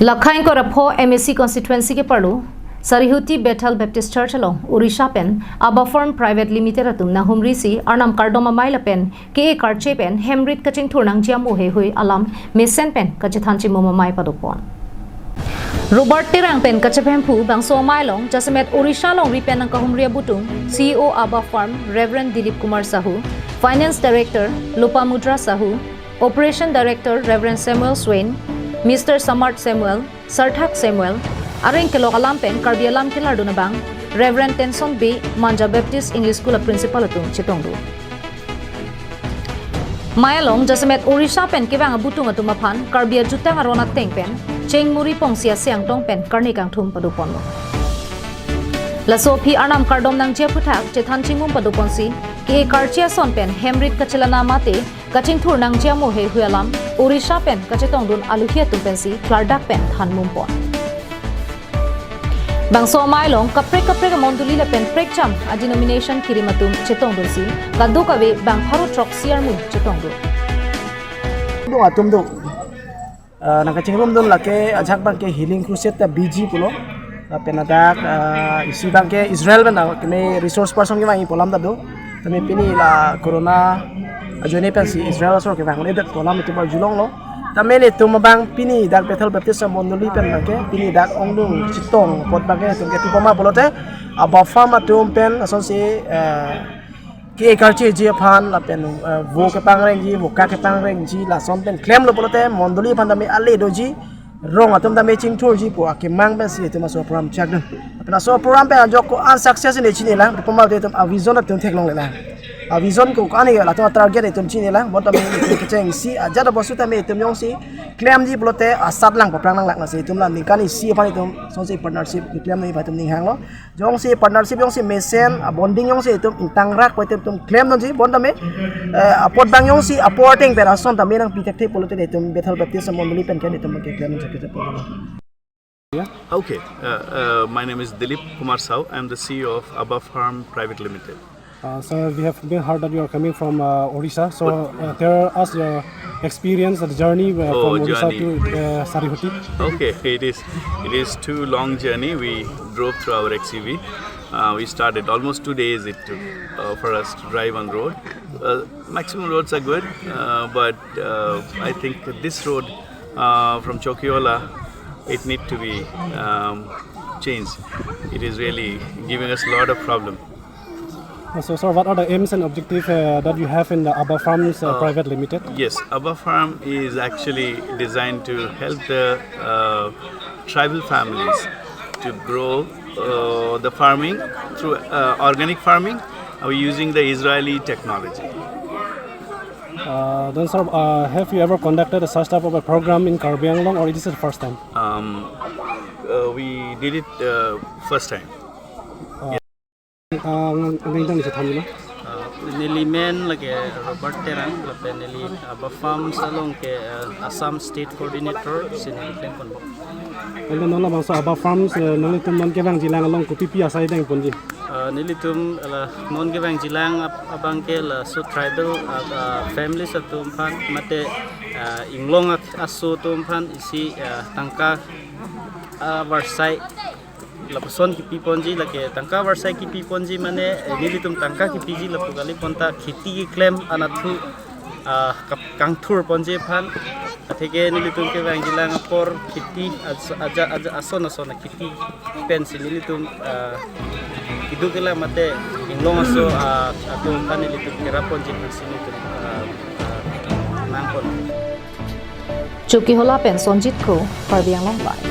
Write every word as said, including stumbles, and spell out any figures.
Lakhain Korapho M A C constituency ke parlo, Sarihuti Bethel Baptist Church along Orisha pen Abba Farm Private Limited atum nanghumri si arnam kardom amei lapen ke-e karche pen hemrit kachingthur nangji amo heihui alam mesen pen kachethan chimum amei padopon. Robert Terang pen kachepemphu bangso amei along jasemet Orisha longri pen nangkahumri abutung C E O Abba Farm Reverend Dilip Kumar Sahu, Finance Director Lopamudra Sahu, Operation Director Reverend Samuel Swain, Mister Samart Samuel, Sarthak Samuel, areng kelok alam pen Karbi alam kelardun abang Reverend Tenson Bey, Manja Baptist English School a Principal atum chetongdun. Amei along jasemet Orisha pen kevang abutung atum aphan Karbi ajutang aron ateng pen cheng muri pongsi ase angtong pen karni kangthum padoponlo. Laso aphi arnam kardom nangji aphuthak chethan chimum padoponsi ke-e karche ason pen hemrit kachelana mate kachingthur nangji amo heihui alam Orisha pen kachetongdun aluhi atum pensi klardak pen thanmumpon. Bangso amei along kaprek kaprek amondoli lapen prekjam a-denomination kirim atum chetongdunsi kadokave bang pharo throksi armu chetongdun. Dong atum do. Ah, nangkachingrumdun lake ajahak abangke Healing Crusade ta B G pulo. Lapen ladak, ah, isi abangke Israel pen, ah, kene resource person kevang-i pu alam ta do. Tame pini la corona ajoine pensi Israel asor kevangledet pu alam itum arjulonglo. Tame ilitum abang pini dak Bethel Baptist Mondoli pen abangke pini dak ongdung chetong apot abangke itum ke tu pama pulote Abba Farm atum pen asonsi, eh, ke-e karcheji aphan lapen, eh, vo kepangrengji, voka kepangrengji, lason pen klemlo pulote mondoli aphan tame ale doji, rong atum tame chingthurji pu akemang pensi itum laso program chakdun. Lapen laso program pen ajok ko-an success ne chinelang, pama itum a-vision atum theklonglelang. A-vision ko ko-an ke latum a-target itum chinelang, bonta me itum kechengsi ajat abosu tame itum jongsi klemji pulote asatlang paprangnang lak, lasi itum la ningkan isi aphan itum asonsi partnership keklem nangji aphan itum ninghanglo. Jongsi partnership jongsi mesen, ah, bonding jongsi itum ingtangrak pu itum klemdunji, bonta me, eh, apot abang jongsi apor ateng pen ason tame nangpi thekthe pulote itum Bethel Baptist Mondoli pen ke itum keklemdunji kita pulo. Yeah. Okay, uh, uh, my name is Dilip Kumar Sahu. I'm the C E O of Abba Farm Private Limited. Uh, so we have been heard that you are coming from, uh, Orissa. So, uh, tell us your experience, the journey, uh, Oh, from Orissa journey. to, uh, Sarihuti. Okay, it is, it is too long journey. We drove through our X U V. Uh, we started almost two days it took, uh, for us to drive on road. Uh, maximum roads are good, uh, but, uh, I think this road, uh, from Chokiola, it need to be, um, changed. It is really giving us a lot of problem. Uh, so, sir, what are the aims and objectives, uh, that you have in the Abba Farms, uh, Uh, Private Limited? Yes, Abba Farm is actually designed to help the, uh, tribal families to grow, uh, the farming through, uh, organic farming. Uh, we're using the Israeli technology. Uh, then, sir, uh, have you ever conducted a such type of a program in Karbi Anglong, or it is the first time? Um, uh, we did it, uh, first time. Uh, uh, nang, nang, nang, nang, Uh, neli men lake Robert Terang, lapen neli Abba Farms along ke, uh, Assam State Coordinator si neli klengponbom. Anda non labangso Abba Farms, eh, nanglitum non kevangjilang along kopipi asai dengponji? Eh, nelitum la non kevangjilang ap-, abangke laso tribal, ah, ah, families atum aphan mate, ah, inglong ak-, aso atum aphan isi, ah, tangka, ah, varsai lapuson kipiponji, lake tangka varsai kipiponji mane, eh, nelitum tangka kipiji lapu kali, bonta kheti keklem anatthu, ah, kap-, kangthurponji aphan. Atheke nelitum kevangjilang apor kheti aj-, aja, aja, ason ason akheti pensi nelitum, ah, keduk kelang mate inglong aso, ah, atum aphan nelitum kerapponji aphansi nelitum, ah, ah, nangpon. Chokihola pen Sonjit Kro, Karbi Anglong Live.